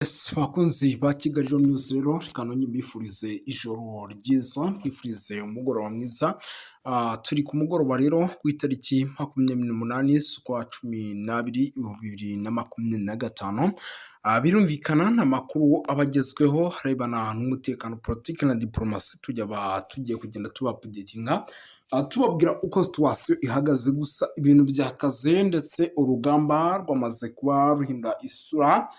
Bakunzi ba Kigali News rero, reka nongere mbifurize ijoro ryiza, mbifurize umugoroba mwiza. Turi ku mugoroba rero w'itariki 28 z'ukwa 12 2025. Birumvikana ni amakuru aba agezweho arebana n'umutekano, politiki na diporomasi. Tujya tugiye kugenda tubaupdatinga, tubabwira uko situation ihagaze. Gusa ibintu byakaze, ndetse urugamba rwamaze kuba ruhindura isura,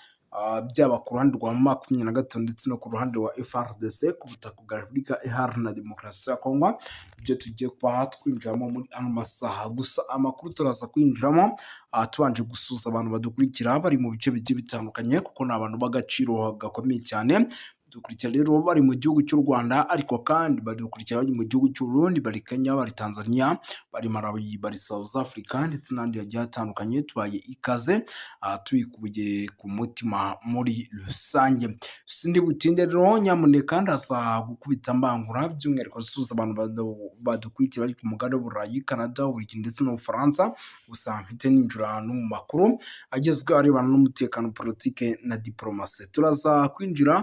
byaba ku ruhande rwa 23 ndetse no ku ruhande rwa FARDC ku butaka bwa Repubulika Iharanira Demokarasi ya Kongo. Ibyo tugiye kuba twinjiramo muri ano masaha. Gusa amakuru turaza kwinjiramo tubanje gusuhuza abantu badukurikira bari mu bice bigiye bitandukanye, kuko ni abantu b'agaciro gakomeye cyane. Dukurikira rero bari mu gihugu cy'u Rwanda, ariko kandi badukurikira bari mu gihugu cy'u Burundi, bari Kenya, bari Tanzania, bari Malawi, bari South Africa ndetse n'ahandi hagiye hatandukanye. Tubaye ikaze tubikuye ku mutima muri rusange. Sindi butinde rero, nyamuneka ndaza gukubita mbangura, by'umwihariko nsuhuza abantu badukurikira bari ku mugabane w'Uburayi, Canada, Ububiligi ndetse n'Ubufaransa. Gusa mpite ninjira no mu makuru agezweho arebana n'umutekano, politike na diporomasi. Turaza kwinjira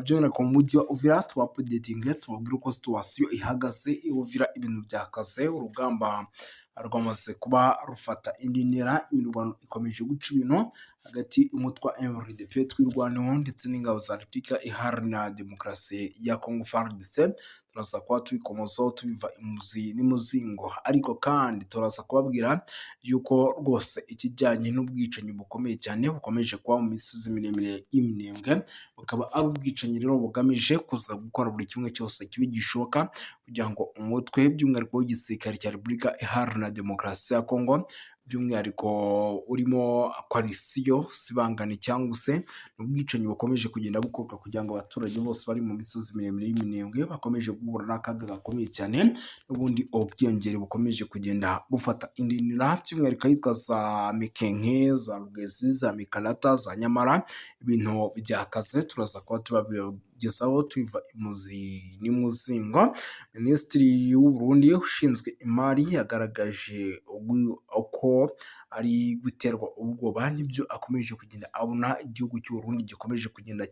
by'umwihariko mu mujyi wa Uvira, tubaupdatinge, tubabwire uko situation ihagaze i Uvira. Ibintu byakaze, urugamba rwamaze kuba rufata indi ntera, imirwano ikomeje guca ibintu hagati y'umutwe wa MRDP Twirwaneho ndetse n'ingabo za Repubulika Iharanira Demokarasi ya Kongo, FARDC. Turaza kuba tubikomozaho tubiva imuzi n'imuzingo, ariko kandi turaza kubabwira yuko rwose ikijyanye n'ubwicanyi bukomeye cyane bukomeje kuba mu misozi miremire y'Iminembwe, bukaba ari ubwicanyi rero bugamije kuza gukora buri kimwe cyose kibi gishoboka kugira ngo umutwe, by'umwihariko w'igisirikare cya Repubulika Iharanira Demokarasi ya Kongo, by'umwihariko urimo coalition sibangane, cyangwa se ubwicanyi bukomeje kugenda bukorwa kugira ngo abaturage bose bari mu misozi miremire y'Iminembwe bakomeje guhura n'akaga gakomeye cyane, n'ubundi ubwiyongere bukomeje kugenda bufata indi ntera, by'umwihariko ahitwa za Mikenke, za Rugezi, za Mikarata, za Nyamara. Ibintu byakaze, turaza kuba tubabigezaho tubiva imuzi n'imuzingo. Minisitiri w'u Burundi ushinzwe imari yagaragaje uko ari guterwa ubwoba n'ibyo akomeje kugenda abona igihugu cy'u Burundi gikomeje kugenda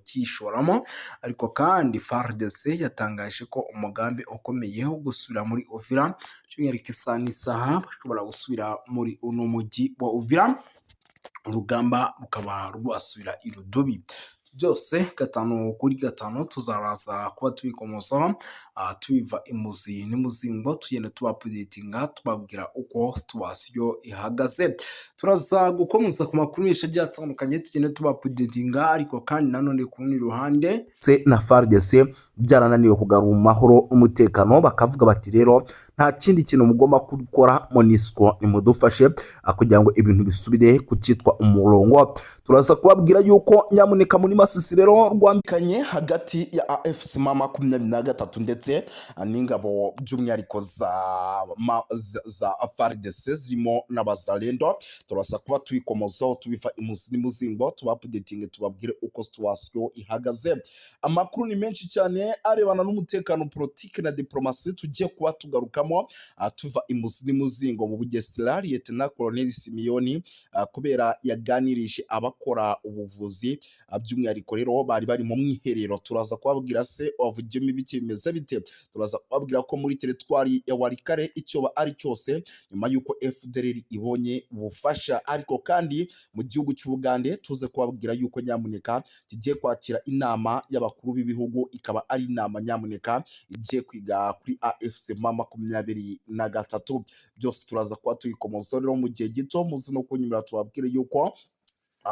cyishoramo. Ariko kandi FARDC yatangaje ko umugambi ukomeye wo gusubira muri Uvira, by'umwihariko isaha n'isaha bashobora gusubira muri uno mujyi wa Uvira, urugamba rukaba rwasubira i Rudubi. Byose gatanu kuri gatanu tuzaraza kuba tubikomozaho tubiva imuzi n'imuzingo, tugenda tubaupdatinga, tubabwira uko situation ihagaze. Turaza gukomeza ku makuru menshi agiye atandukanye, tugenda tubaupdatinga, ariko kandi nanone ku rundi ruhande na FARDC byarananiwe kugarura amahoro n'umutekano, bakavuga bati: "Rero nta kindi kintu mugomba gukora, MONUSCO nimudufashe kugira ngo ibintu bisubire ku cyitwa umurongo." Turaza kubabwira yuko nyamuneka muri Masisi rero rwambikanye hagati ya AFC M23 ndetse n'ingabo, by'umwihariko za FARDC zirimo n'Abazalendo. Turaza kuba tubikomozaho tubiva imuzi n'imuzingo, tubaupdatinge, tubabwire uko situation ihagaze. Amakuru ni menshi cyane arebana n'umutekano, politiki na diplomasi tugiye kuba tugarukamo tuva imuzi n'imuzingo. Mu Bugesera, Lieutenant Colonel Simiyoni, kubera yaganirije abakora ubuvuzi, by'umwihariko rero bari bari mu mwiherero, turaza kubabwira se wavugiyemo ibiki, bimeze bite. Turaza kubabwira ko muri teritwari ya Walikale icyo ari cyose nyuma y'uko FDLR ibonye ubufasha. Ariko kandi mu gihugu cy'Ubugande tuze kubabwira yuko nyamuneka kigiye kwakira inama y'abakuru b'ibihugu, ikaba ari inama nyamuneka igiye kwiga kuri AFC M23. Byose turaza kuba tubikomozaho rero mu gihe gito. Muzi no kunyumira tubabwire yuko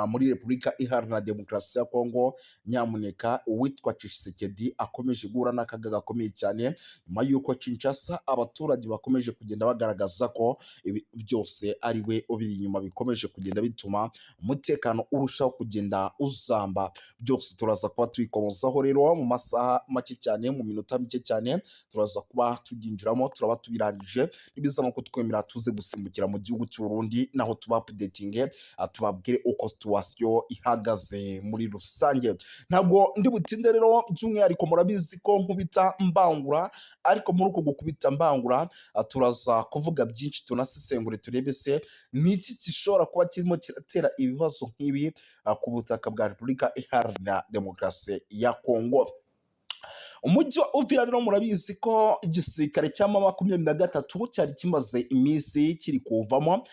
muri Repubulika Iharanira Demokarasi ya Kongo nyamuneka uwitwa Tshisekedi akomeje guhura n'akaga gakomeye cyane, nyuma y'uko Kinshasa abaturage bakomeje kugenda bagaragaza ko ibi byose ari we ubiri inyuma, bikomeje kugenda bituma umutekano urushaho kugenda uzamba. Byose turaza kuba tubikomozaho rero mu masaha make cyane, mu minota mike cyane turaza kuba tubyinjiramo, turaba tubirangije. Nibiza no kutwemera tuze gusimbukira mu gihugu cy'u Burundi, naho tuba updating, tubabwire uko situation ihagaze muri rusange. Ntabwo ndi butinde rero, by'umwihariko murabizi ko nkubita mbangura, ariko muri uku gukubita mbangura turaza kuvuga byinshi, tunasesengure, turebe se ni iki gishobora kuba kirimo kiratera ibibazo nk'ibi ku butaka bwa Repubulika Iharanira Demokarasi ya Kongo. Umujyi wa Uvira rero murabizi ko igisirikare cya M23 cyari kimaze iminsi kiri kuvamo.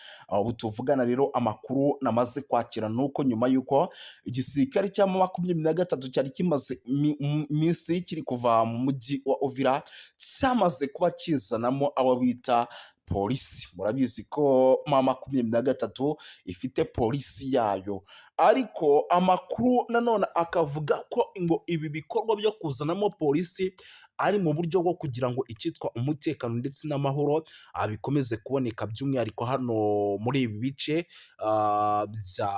Ubu tuvugana rero, amakuru namaze kwakira nuko nyuma y'uko igisirikare cya M23 cyari kimaze iminsi kiri kuva mu mujyi wa Uvira, cyamaze kuba kizanamo abo bita polisi. Murabizi ko M23 ifite polisi yayo, ariko amakuru nanone akavuga ko ngo ibi bikorwa byo kuzanamo polisi ari mu buryo bwo kugira ngo icyitwa umutekano ndetse n'amahoro bikomeze kuboneka, by'umwihariko hano muri ibi bice bya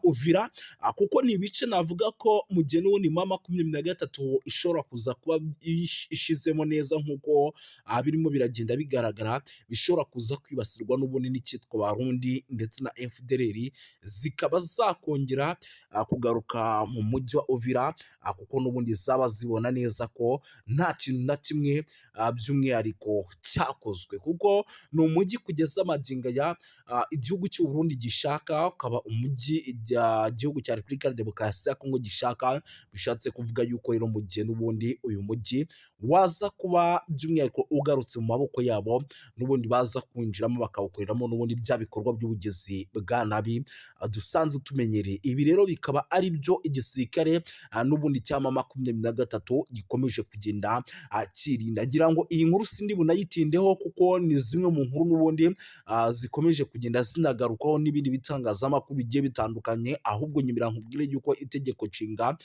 Uvira, kuko ni ibice navuga ko mu gihe n'ubundi M23 ishobora kuza kuba ishizemo neza nk'uko birimo biragenda bigaragara, bishobora kuza kwibasirwa n'ubundi n'icyitwa Barundi ndetse na FDLR, zikaba zakongera kugaruka mu mujyi wa Uvira, kuko n'ubundi zaba zibona neza ko nta kintu na kimwe by'umwihariko cyakozwe, kuko ni umujyi kugeza magingo aya igihugu cy'u Burundi gishaka, ukaba umujyi igihugu cya Repubulika ya Demokarasi ya Kongo gishaka. Bishatse kuvuga yuko rero mu gihe n'ubundi uyu mujyi waza kuba by'umwihariko ugarutse mu maboko yabo, n'ubundi baza kwinjiramo bakawukoreramo n'ubundi bya bikorwa by'ubugizi bwa nabi dusanzwe tumenyereye. Ibi rero bikaba ari byo igisirikare n'ubundi cya M23 gikomeje kugenda kirinda. Ngira ngo iyi nkuru sindi bunayitindeho, kuko ni zimwe mu nkuru n'ubundi zikomeje kugenda zinagarukaho n'ibindi bitangazamakuru bigiye bitandukanye. Ahubwo nyumira nkubwire yuko itegeko nshinga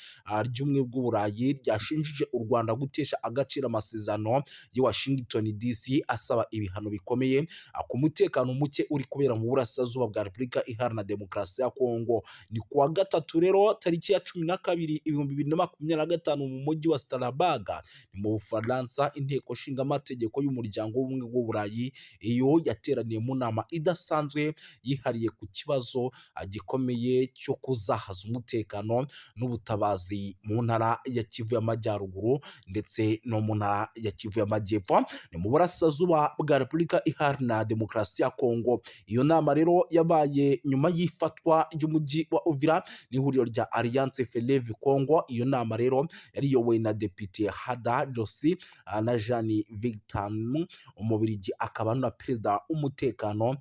ry'ubumwe bw'Uburayi ryashinjije u Rwanda gutesha agaciro amasezerano y'i Washington DC, asaba ibihano bikomeye ku mutekano muke uri kubera mu burasirazuba bwa Repubulika Iharanira Demokarasi ya Kongo. Ni kuwa gatatu rero, tariki ya 12 2025, mu mujyi wa Strasbourg, ni mu Bufaransa, inteko nshingamategeko y'umuryango w'ubumwe bw'Uburayi iyo yateraniye mu nama idasanzwe yihariye ku kibazo gikomeye cyo kuzahaza umutekano n'ubutabazi mu ntara ya Kivu y'Amajyaruguru ndetse no mu ntara ya Kivu y'Amajyepfo, ni mu burasirazuba bwa Repubulika Iharanira Demokarasi ya Kongo. Iyo nama rero yabaye nyuma y'ifatwa ry'umujyi wa Uvira n'ihuriro rya Alliance Fleuve Congo. Iyo nama rero yari iyobowe na Depite Hada Josi na Jean Victor, Umubirigi akaba na perezida w'umutekano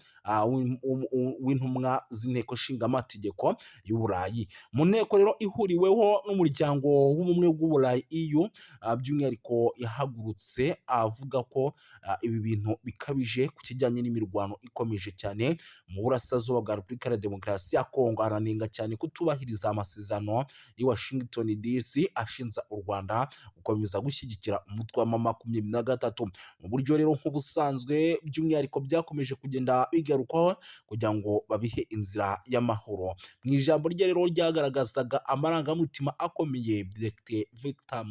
w'intumwa z'inteko nshingamategeko y'Uburayi. Mu nteko rero ihuriweho n'umuryango w'ubumwe bw'Uburayi EU, by'umwihariko yahagurutse avuga ko ibi bintu bikabije ku kijyanye n'imirwano ikomeje cyane mu burasirazuba bwa Repubulika ya Demokarasi ya Kongo, aranenga cyane kutubahiriza amasezerano y'i Washington DC ashinja u Rwanda gukomeza gushyigikira umutwe wa M23 mu buryo rero nk'ubusanzwe, by'umwihariko byakomeje kugenda bigarukwaho kugira ngo babihe inzira y'amahoro. Mu ijambo rye rero ryagaragazaga amarangamutima akomeye, Dr Victor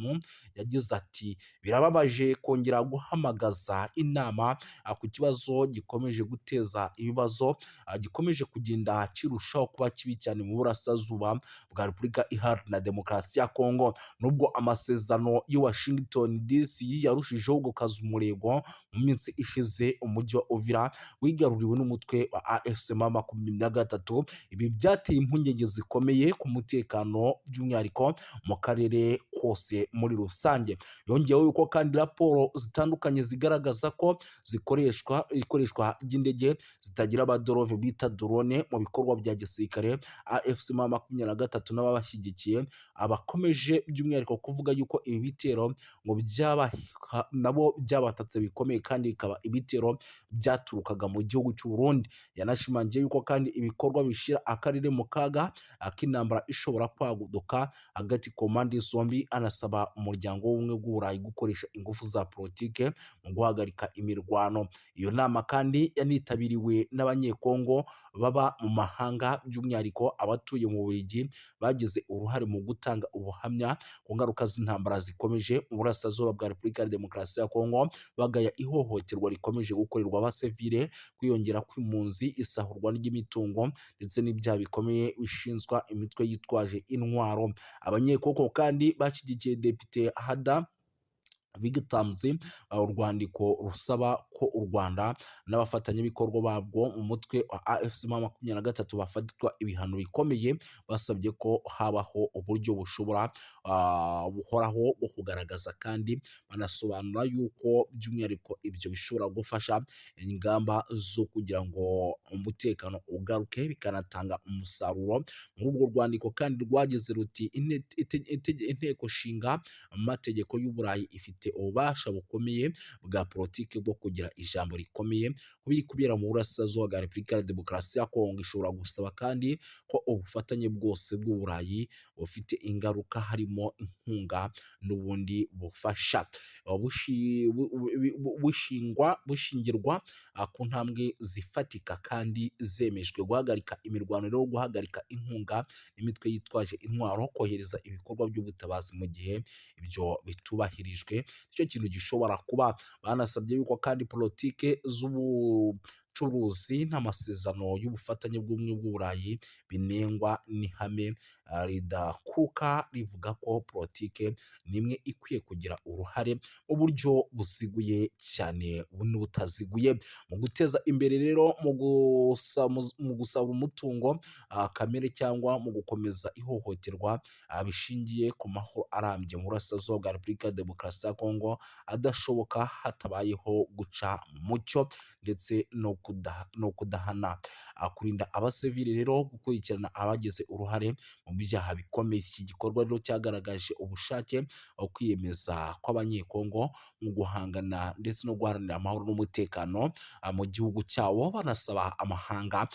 yagize ati: "Birababaje kongera guhamagaza inama ku kibazo gikomeje guteza ibibazo, gikomeje kugenda kirushaho kuba kibi cyane mu burasirazuba bwa Repubulika Iharanira Demokarasi ya Kongo. Nubwo amasezerano y'i Washington DC yarushijeho gukaza umurego, mu minsi ishize umujyi wa Uvira wigaruriwe n'umutwe wa AFC M23. Ibi byateye impungenge zikomeye ku mutekano, by'umwihariko mu karere kose muri rusange." Yongeyeho yuko kandi raporo zitandukanye zigaragaza ko zikoreshwa ikoreshwa ry'indege zitagira abaderove bita drone mu bikorwa bya gisirikare. AFC M23 n'ababashyigikiye abakomeje by'umwihariko kuvuga yuko ibi bitero ngo byaba nabo byabatatse bikomeye, kandi bikaba ibitero byaturukaga mu gihugu cy'u Burundi. Yanashimangiye yuko kandi ibikorwa bishyira akarere mu kaga k'intambara ishobora kwaduka hagati ku mpande zombi, anasaba umuryango w'ubumwe bw'Uburayi gukoresha ingufu za politike mu guhagarika imirwano. Iyo nama kandi yanitabiriwe n'Abanyekongo baba mu mahanga, by'umwihariko Abatuye mu Bubiligi bagize uruhare mu gutanga ubuhamya ku ngaruka z'intambara zikomeje mu burasirazuba bwa Repubulika ya Demokarasi ya Kongo, bagaya ihohoterwa rikomeje gukorerwa abasivile, kwiyongera kw'impunzi, isahurwa ry'imitungo ndetse n'ibyaha bikomeye bishinzwa imitwe yitwaje intwaro. Abanyekongo kandi bashyigikiye Depite Hada Victams urwandiko rusaba ko u Rwanda n'abafatanyabikorwa babwo mu mutwe wa AFC M23 bafatirwa ibihano bikomeye. Basabye ko habaho uburyo bushobora buhoraho bwo kugaragaza, kandi banasobanura yuko by'umwihariko ibyo bishobora gufasha ingamba zo kugira ngo umutekano ugaruke, bikanatanga umusaruro. Muri urwo rwandiko kandi rwagize ruti: "Inteko nshinga amategeko y'Uburayi ifite ububasha bukomeye bwa politiki bwo kugira ijambo rikomeye ku biri kubera mu burasirazuba bwa Repubulika ya Demokarasi ya Kongo. Ishobora gusaba kandi ko ubufatanye bwose bw'Uburayi bufite ingaruka, harimo inkunga n'ubundi bufasha, bushingirwa ku ntambwe zifatika kandi zemejwe: guhagarika imirwano rero, guhagarika inkunga imitwe yitwaje intwaro, kohereza ibikorwa by'ubutabazi. Mu gihe ibyo bitubahirijwe, nicyo kintu gishobora kuba." Banasabye yuko kandi politike z'ubucuruzi n'amasezerano y'ubufatanye bw'ubumwe bw'Uburayi binengwa n'ihame ridakuka rivuga ko politike nimwe ikwiye kugira uruhare mu buryo buziguye cyane n'ubutaziguye mu guteza imbere rero, mu gusaba umutungo kamere cyangwa mu gukomeza ihohoterwa bishingiye ku mahoro arambye mu burasirazuba bwa Repubulika ya Demokarasi ya Kongo adashoboka hatabayeho guca mu mucyo ndetse no kudahana, kurinda abasivili rero, gukurikirana abagize uruhare mu byaha bikomeye. Iki gikorwa rero cyagaragaje ubushake, kwiyemeza kw'Abanyekongo mu guhangana ndetse no guharanira amahoro n'umutekano mu gihugu cyabo, banasaba amahanga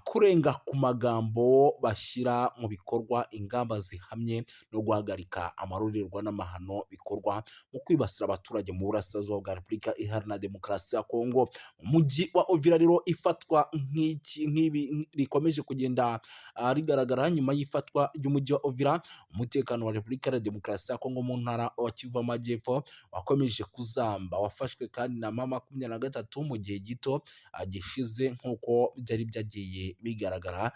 kurenga ku magambo bashyira mu bikorwa ingamba zihamye no guhagarika amarorerwa n'amahano bikorwa mu kwibasira abaturage mu burasirazuba bwa Repubulika Iharanira Demokarasi ya Kongo. Mu mujyi wa Uvira rero, ifatwa nk'iki nk'ibi rikomeje kugenda rigaragara nyuma y'ifatwa ry'umujyi wa Uvira, umutekano wa Repubulika ya Demokarasi ya Kongo mu ntara wa Kivu Amajyepfo wakomeje kuzamba. Wafashwe kandi na M23 mu gihe gito gishize, nk'uko byari byagiye bigaragara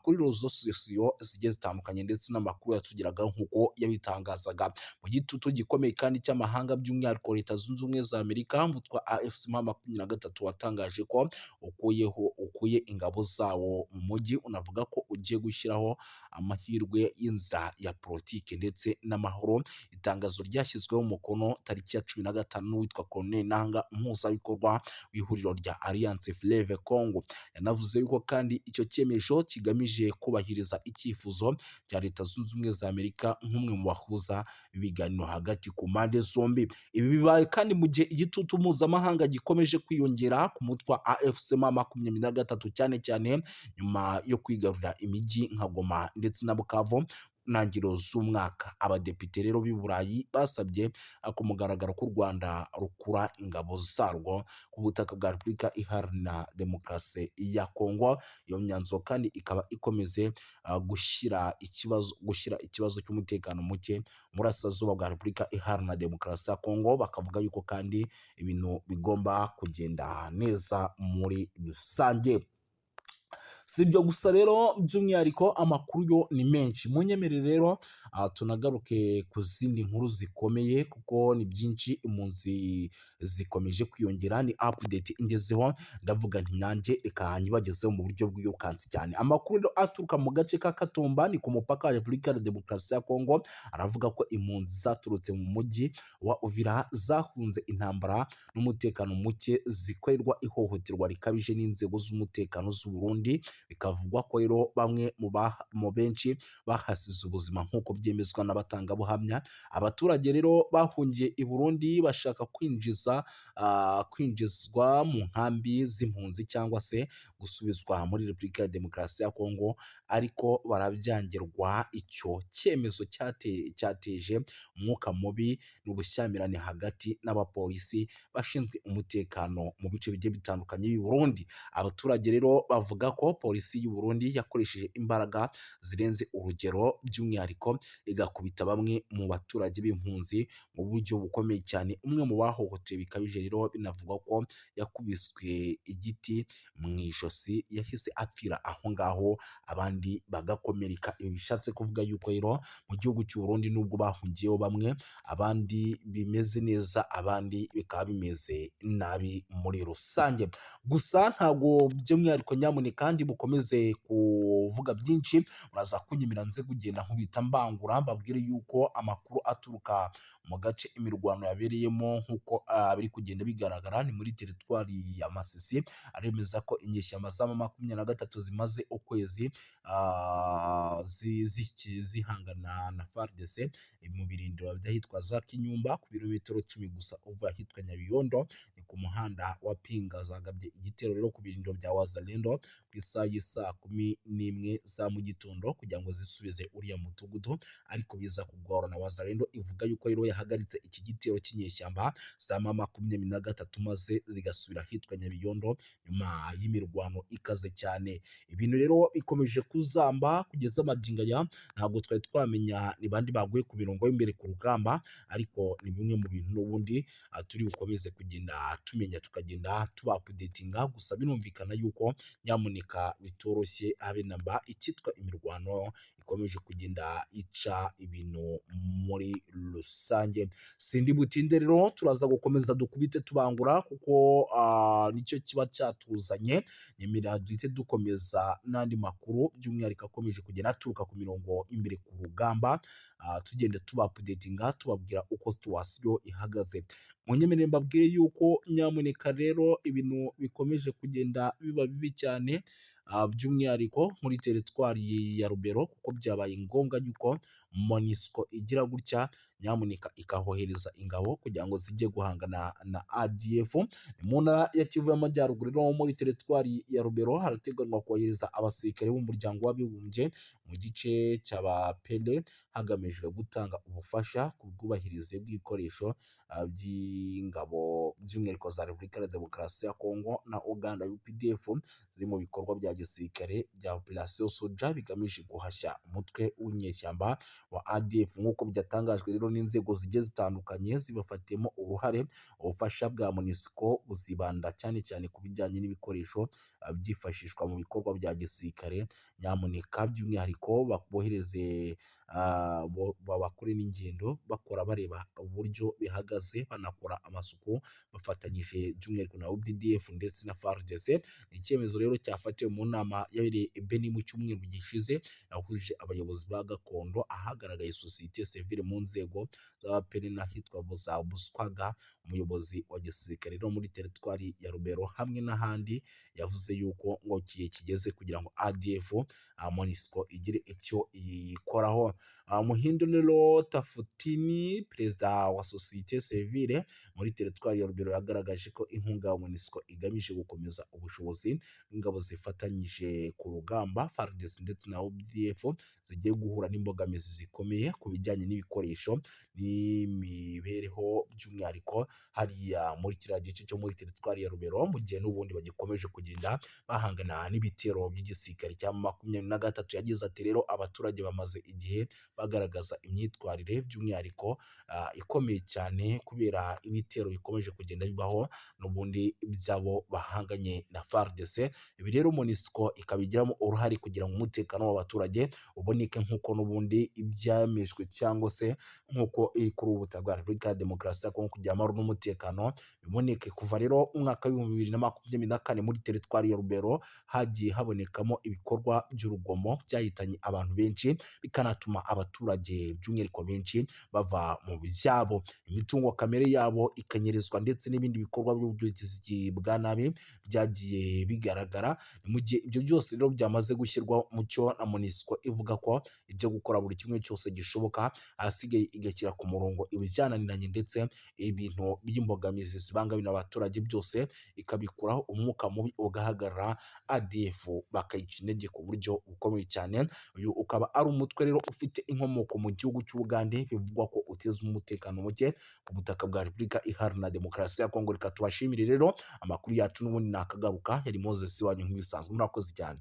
kuri réseaux sociaux zigiye zitandukanye ndetse n'amakuru yatugeragaho nk'uko yabitangazaga. Mu gitutu gikomeye kandi cy'amahanga, by'umwihariko Leta Zunze Ubumwe za Amerika, umutwe wa AFC M23 watangaje ko ukuye ingabo zawo mu mujyi, unavuga ko ugiye gushyiraho amahirwe y'inzira ya politiki ndetse n'amahoro. Itangazo ryashyizweho umukono tariki ya 15 n'uwitwa Corneille Nanga, umuhuzabikorwa w'ihuriro rya Alliance Fleuve Congo. Yanavuze yuko kandi icyo cyemezo kigamije kubahiriza icyifuzo cya Leta Zunze Ubumwe za Amerika nk'umwe mu bahuza ibiganiro hagati ku mpande zombi. Ibi bibaye kandi mu gihe igitutu mpuzamahanga gikomeje kwiyongera ku mutwe wa AFC M23, cyane cyane nyuma yo kwigarurira imijyi nka Goma ndetse na Bukavu ntangiriro z'umwaka. Abadepite rero b'i Burayi basabye ku mugaragaro ko u Rwanda rukura ingabo zarwo ku butaka bwa Repubulika Iharanira Demokarasi ya Kongo. Iyo myanzuro kandi ikaba ikomeze gushyira ikibazo cy'umutekano muke mu burasirazuba bwa Repubulika Iharanira Demokarasi ya Kongo, bakavuga yuko kandi ibintu bigomba kugenda neza muri rusange. Si ibyo gusa rero, by'umwihariko amakuru yo ni menshi. Munyemerere rero tunagaruke ku zindi nkuru zikomeye, kuko ni byinshi. Impunzi zikomeje kwiyongera, ni update ingezeho, ndavuga nti nanjye reka nyibagezeho mu buryo bwirukansi cyane. Amakuru rero aturuka mu gace ka Katumba, ni ku mupaka wa Repubulika ya Demokarasi ya Kongo, aravuga ko impunzi zaturutse mu mujyi wa Uvira zahunze intambara n'umutekano muke, zikorerwa ihohoterwa rikabije n'inzego z'umutekano z'u Burundi. Bikavugwa ko rero bamwe mu benshi bahasize ubuzima, nk'uko byemezwa n'abatangabuhamya. Abaturage rero bahungiye i Burundi bashaka kwinjizwa mu nkambi z'impunzi cyangwa se gusubizwa muri Repubulika ya Demokarasi ya Kongo, ariko barabyangirwa. Icyo cyemezo cyateje umwuka mubi n'ubushyamirane hagati n'abapolisi bashinzwe umutekano mu bice bigiye bitandukanye by'i Burundi. Abaturage rero bavuga ko polisi Polisi y'u Burundi yakoresheje imbaraga zirenze urugero, by'umwihariko igakubita bamwe mu baturage b'impunzi mu buryo bukomeye cyane. Umwe mu bahohotewe bikabije rero binavugwa ko yakubiswe igiti mu ijosi, yahise apfira aho ngaho, abandi bagakomereka. Ibi bishatse kuvuga yuko rero mu gihugu cy'u Burundi nubwo bahungiyeho bamwe, abandi bimeze neza, abandi bikaba bimeze nabi muri rusange. Gusa ntabwo by'umwihariko, nyamuneka kandi mukomeze kuvuga byinshi, muraza kunyemera nze kugenda nkubita mbangura, mbabwire yuko amakuru aturuka mu gace imirwano yabereyemo, nk'uko biri kugenda bigaragara, ni muri teritwari ya Masisi, aremeza ko inyeshyamba za M23 zimaze ukwezi zihangana na FARDC mu birindiro by'ahitwa za Kinyumba, ku birometero 10 gusa uva ahitwa Nyabiyondo, ni ku muhanda wa Pinga. Zagabye igitero rero ku birindiro bya Wazalendo ku isaha y'isaa 11 za mu gitondo kugira ngo zisubize uriya mudugudu, ariko biza kugorana. Wazalendo ivuga yuko rero yahagaritse iki gitero cy'inyeshyamba za M23, maze zigasubira ahitwa Nyabiyondo nyuma y'imirwano ikaze cyane. Ibintu rero bikomeje kuzamba kugeza magingo aya, ntabwo twari twamenya ni bandi baguye ku mirongo y'imbere ku rugamba, ariko ni bimwe mu bintu n'ubundi turi bukomeze kugenda tumenya, tukagenda tuba-updatinga. Gusa birumvikana yuko nyamuneka bitoroshye habe namba, icyitwa imirwano ikomeje kugenda ica ibintu muri rusange. Sindi butinde rero, turaza gukomeza dukubite tubangura kuko nicyo kiba cyatuzanye. Nyemera duhite dukomeza n'andi makuru, by'umwihariko akomeje kugenda aturuka ku mirongo imbere ku rugamba, tugenda tuba-updatinga, tubabwira uko situation ihagaze. Munyemerere mbabwire yuko nyamuneka rero ibintu bikomeje kugenda biba bibi cyane, by'umwihariko muri teritwari ya Rubero, kuko byabaye ngombwa yuko MONUSCO igira gutya nyamuneka ikahohereza ingabo kugira ngo zijye guhangana na ADF. Ni mu ntara ya Kivu y'Amajyaruguru rero, muri teritwari ya Rubero, harateganywa kohereza abasirikare b'umuryango w'abibumbye mu gice cy'Abapele, hagamijwe gutanga ubufasha ku bwubahirize bw'ibikoresho by'ingabo, by'umwihariko za Repubulika ya Demokarasi ya Kongo na Uganda UPDF, ziri mu bikorwa bya gisirikare bya Operation Soja bigamije guhashya umutwe w'inyeshyamba wa ADF, nk'uko byatangajwe rero n'inzego zigiye zitandukanye zibafatiyemo uruhare. Ubufasha bwa MONUSCO buzibanda cyane cyane ku bijyanye n'ibikoresho byifashishwa mu bikorwa bya gisirikare, nyamuneka by'umwihariko bohereze, bakore n'ingendo bakora bareba uburyo bihagaze, banakora amasuku bafatanyije by'umwihariko na UPDF ndetse na FARDC. Ni icyemezo rero cyafatiwe mu nama yabereye i Beni mu cyumweru gishize, yahuje abayobozi ba gakondo, ahagaragaye sosiyete sivile mu nzego z'abapeni n'ahitwa za Buswaga. Umuyobozi wa gisirikare rero muri teritwari ya Rubero hamwe n'ahandi yavuze yuko ngo igihe kigeze kugira ngo ADF MONUSCO igire icyo iyikoraho. Muhindo rero Tafutini, perezida wa sosiyete sivile muri teritwari ya Rubero, yagaragaje ko inkunga ya MONUSCO igamije gukomeza ubushobozi bw'ingabo zifatanyije ku rugamba, FARDC ndetse na UPDF, zigiye guhura n'imbogamizi zikomeye ku bijyanye n'ibikoresho n'imibereho, by'umwihariko hariya muri kiriya gice cyo muri teritwari ya Rubero, mu gihe n'ubundi bagikomeje kugenda bahangana n'ibitero by'igisirikare cya 23. Yagize ati: "Rero abaturage bamaze igihe bagaragaza imyitwarire by'umwihariko ikomeye cyane kubera ibitero bikomeje kugenda bibaho n'ubundi by'abo bahanganye na FARDC. Ibi rero MONUSCO ikabigiramo uruhare kugira ngo umutekano w'abaturage uboneke, nk'uko n'ubundi ibyemejwe cyangwa se nk'uko iri kuri ubu butaka bwa Repubulika ya Demokarasi ya Kongo, kugira amahoro n'umutekano biboneke." Kuva rero umwaka w'2024, muri teritwari ya Rubero hagiye habonekamo ibikorwa by'urugomo byahitanye abantu benshi, bikanatuma abaturage by'umwihariko benshi bava mu byabo, imitungo kamere yabo ikanyerezwa, ndetse n'ibindi bikorwa by'ubugizi bwa nabi byagiye bigaragara. Ni mu gihe ibyo byose rero byamaze gushyirwa mu cyo na MONUSCO ivuga ko ijya gukora buri kimwe cyose gishoboka, ahasigaye igashyira ku murongo ibijyananiranye, ndetse ibintu by'imbogamizi zibangamira abaturage byose ikabikuraho, umwuka mubi ugahagarara, ADF bakayica intege ku buryo bukomeye cyane. Uyu ukaba ari umutwe rero ufite inkomoko mu gihugu cy'Ubugande, bivugwa ko uteza umutekano muke ku butaka bwa Repubulika Iharanira Demokarasi ya Kongo. Reka tubashimire rero, amakuru yacu n'ubundi nakagaruka. Yari Moses wanyu nk'ibisanzwe, murakoze cyane.